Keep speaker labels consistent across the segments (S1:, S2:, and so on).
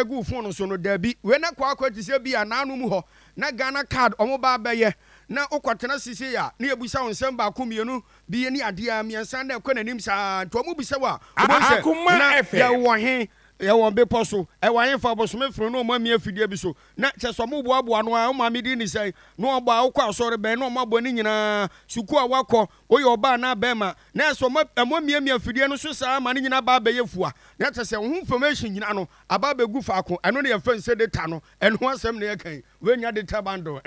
S1: Gu phone so no, daabi. Wei na kɔ akɔ te sɛ bi a naano mu hɔ na Ghana Card ɔmo ba abɛyɛ na wokɔtena sisi a ne yɛbusa wo nsɛm baako, mmienu bi ne adeɛ a mmiɛnsa na ɛkɔ n'anim saa. Nti ɔmo bisa wo a, wobɛhu sɛ
S2: Akoma
S1: na
S2: FM.
S1: yɛwɔ he, yɛwɔ bepɔ so, ɛwɔ ahemfa bosome funu na ɔmo amia afidie bi so na kyɛ sɛ ɔmo boaboa no a, wo maame din ne sɛn, na ɔbɔ a wokɔ asɔre bɛn, na ɔmo abɔ ne nyinaa, sukuu a wakɔ, woyɛ ɔbaa anaa bɛrima, na ɛsɛ ɔmo amiamia afidie no so saa ma ne nyinaa ba abɛyɛ fua, na kyɛ sɛ wo ho information nyinaa no aba abɛgu faako. Ɛno ne yɛfrɛ no sɛ data no. Ɛno ho asɛm na yɛka yi. Woanya data bundle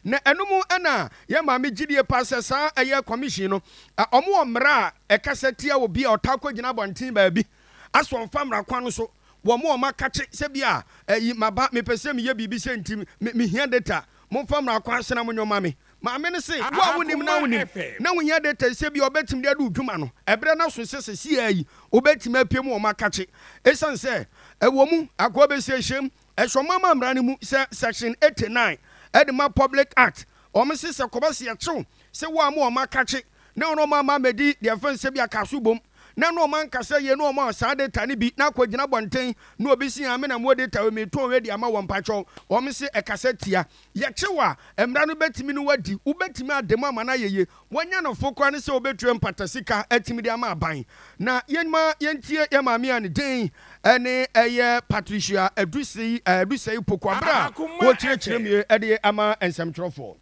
S1: na ɛno mu ɛna yɛ maame gyidie pa sɛ saa ɛyɛ commission no, ɔmo wɔ mmara a ɛkasa tia obi a ɔta kɔgyina abɔnten baabi asɔ ɔmfa mmara kwan no so. Wɔn mo ɔmo akakye sɛ bi a ɛyi maba, mepɛ sɛ meyɛ biribi sɛ nti mehia data, momfa mmara kwan so na mo nyɔma me. Maame no se wo a wonim na wonim na wohia data sɛ bi a ɔbɛtumi de ade wo dwuma no, ɛberɛ no so sɛ sɛsiaa yi wobɛtumi apue mu wɔn akakye, ɛsiane sɛ ɛwɔ mu akoa bɛsi ahyɛm ɛhyɛ ɔmo ama mmara no mu sɛ section 89 ɛde ma Public Act. Ɔmo se sɛ kɔbɛ se yɛkyew sɛ wo a mo ɔmo akakye na ɔno ɔmo ama amadi deɛ fɛn sɛ bi aka so bom na na ɔmo ankasa yie na ɔmo a saa data no bi na akɔgyina bɔnten na obi si ame na mo data wɔ mi tɔn wei de ama wɔn mpakyɛw, wɔn se ɛkasa tia. Yɛkyew a, mmara no bɛtumi no wadi, wobɛtumi ade mu ama no ayɛ yie. Wɔnya no fo koraa ne sɛ wobɛtua mpata sika atumi de ama aban. Na yɛnma yɛntie yɛ maame a ne din ɛne ɛyɛ Patricia Adusei Poku abere a
S2: Akoma
S1: wɔkyerɛkyerɛ
S2: FM.
S1: mie ɛde ama nsɛmtwerɛfoɔ.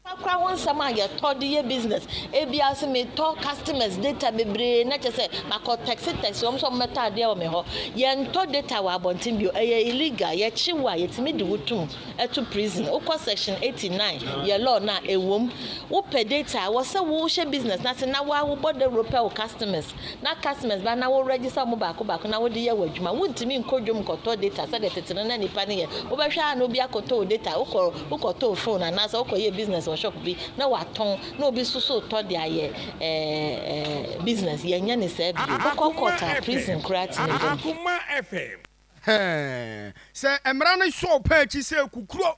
S3: Akora ho nsɛm a yɛtɔ de yɛ business, ebi ase metɔ customers data bebree na kyerɛ sɛ makɔ text text wɔn sɛ wɔn mɛtɔ adeɛ wɔ me hɔ. Yɛntɔ data wɔ abɔnten bio, ɛyɛ illegal. Yɛkyi wo a, yɛtumi de wo tum ɛto prison. Wokɔ section 89 yɛ law na ɛwom. Wopɛ data a, wɔ sɛ wohyɛ business na se na waa wobɔ dawuro pɛ wo customers, na customers ba na wo register wɔn baako baako na wode yɛ wɔ adwuma. Wontumi nkɔ dwom nkɔtɔ data sɛdeɛ tete no na nipa no yɛ. Wobɛhwɛ a, na obi akɔtɔ wo data, wokɔtɔ wo phone anaasɛ wokɔyɛ business wɔ shop bi na watɔn, na obi nso so tɔ de ayɛ business. Yɛnyɛ ne saa bio. Wokɔ court a, prison koraa tumi dɛm.
S2: Akoma FM.
S1: Hɛn, sɛ mmara no sɔɔ paa akyi sɛ kukuro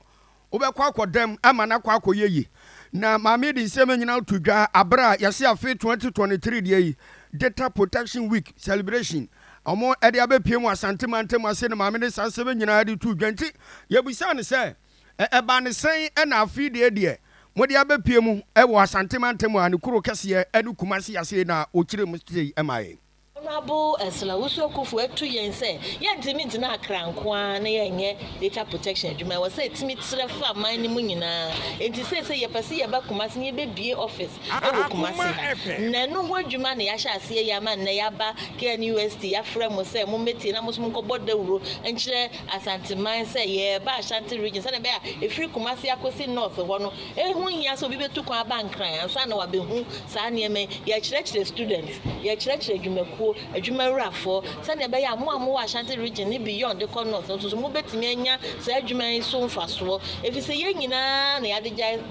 S1: wobɛkɔ akɔdam ama no akɔ akɔyɛ yie. Na maame de nsɛm nyinaa to dwa abere a yɛse afe 2023 deɛ yi Data Protection Week celebration ɔmo ɛde abɛpie mu Asante mantam ase no, maame de saa nsɛm nyinaa de to dwa. Nti yɛbusa no sɛ ɛba ne sɛn ɛna afe deɛ mode abɛpie mu ɛwɔ Asante mantam a ne kuro kɛseɛ ɛne Kumase ase, na ɔkyerɛ mu sei ɛma yɛn.
S3: Honorable Ursula Owusu Ekuful atu yɛn sɛ yɛntumi ntena Akra nko ara na yɛnyɛ data protection adwuma. Ɛwɔ sɛ ɛtumi trɛ fa aman no mu nyinaa. Enti seesei yɛpɛ sɛ yɛba Kumase na yɛbɛbie office ɛwɔ Kumase ha, na ɛno ho adwuma na yɛahyɛ aseɛ yɛ ama nnɛ yɛaba KNUST. Yɛafrɛ mo sɛ mommɛtie na mo nso monkɔbɔ dawuro nkyerɛ Asanteman sɛ yɛreba Ashanti Region, sɛdeɛ ɛbɛyɛ a ɛfiri Kumase akɔsi north hɔ no, ɛho hia sɛ obi bɛtu kwan aba Nkran ansa na wabɛhu saa nneɛma yi. Yɛkyerɛkyerɛ students, yɛkyerɛkyerɛ adwumakuo, adwumawurafoɔ, sɛdeɛ ɛbɛyɛ a mo a mowɔ Ashanti Region ne beyond de kɔ north no nso so mobɛtumi anya saa adwuma yi so mfasoɔ, ɛfiri sɛ yɛn nyinaa na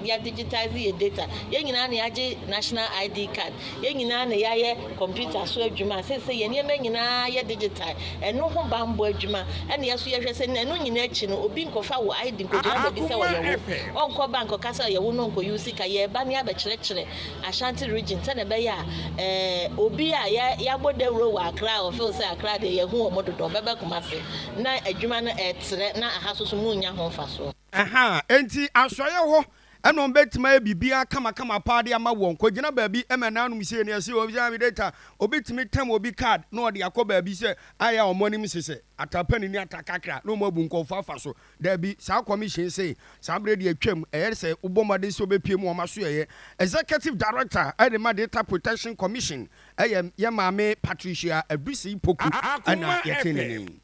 S3: yɛadigitize yɛ data, yɛn nyinaa na yɛagye national ID card, yɛn nyinaa na yɛayɛ computer so adwuma a seesei yɛn nneɛma nyinaa yɛ digital. Ɛno ho bambɔ adwuma ɛna yɛ so yɛhwɛ sɛ ɛno nyinaa akyi no, obi nkɔfa wo ID nkɔgyina baabi sɛ ɔyɛ wo, ɔnkɔ bank ɔka sɛ ɔyɛ wo no nkɔyi wo sika. Yɛreba ne abɛkyerɛkyerɛ Ashanti Region sɛdeɛ ɛbɛyɛ a obi a yɛabɔ dawuro wɔ Akra a ɔfeel sɛ Akra deɛ yɛhu wɔn dodo, ɔbɛbɛ Kumase na adwuma no ɛtrɛ na aha so so mu nya ho mfasoɔ.
S1: Ɛha enti asɔeɛ hɔ ɛna wɔn bɛtumi ayɛ biribiara kamakama paa de ama wɔn. Kɔgyina baabi ɛma nanom sie ne ɛsɛ obi sɛ data, obi tumi tam obi card na ɔde akɔ baabi sɛ ayɛ a wɔn anim sesɛ atapa ne ata kakra na wɔn abu nkɔfoɔ afa so. Daabi, saa commission se saa berɛ deɛ atwam. Ɛyɛ sɛ wobɔ mmɔden sɛ wobɛpie mu wɔn aso. Yɛyɛ executive director ɛde ma Data Protection Commission, ɛyɛ yɛ maame Patricia Adusei Poku, ɛna
S2: Akoma
S1: yɛte ne
S2: FM.
S1: ne.